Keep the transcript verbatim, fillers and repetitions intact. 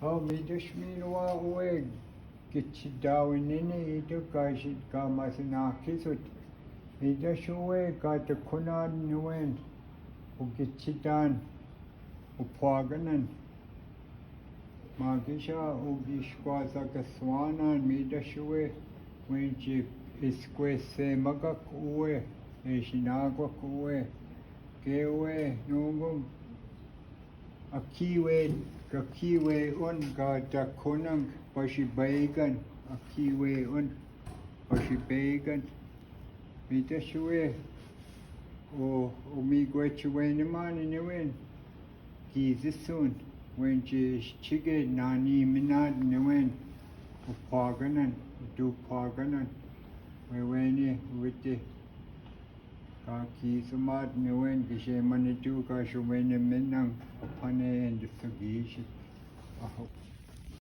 Aw, mi dashmino wa uwe, gitida wenene ito ka shi-, ka masinakisot. Mi dasho we ka takhonad ni wen, o gitidan, o pwaganan. Magisha o gishkwa sa kaswanan, mi dasho we, wenji iskwe se magak uwe, e shinagwak uwe. Ke we, nungum, a kiwe, ka kiwe un ka takhonang, pashi began, a kiwe un, pashi began. Mi dasho we, o, o mi gwe chi we ni mani ni wen, ki zisun, wenji chige nani minad ni wen, o pwaganan, o du pwaganan, we weni, witi. Ka ki sumat ni wen, ki she manidu ka shumene menang, apane en de sagishi. Aho.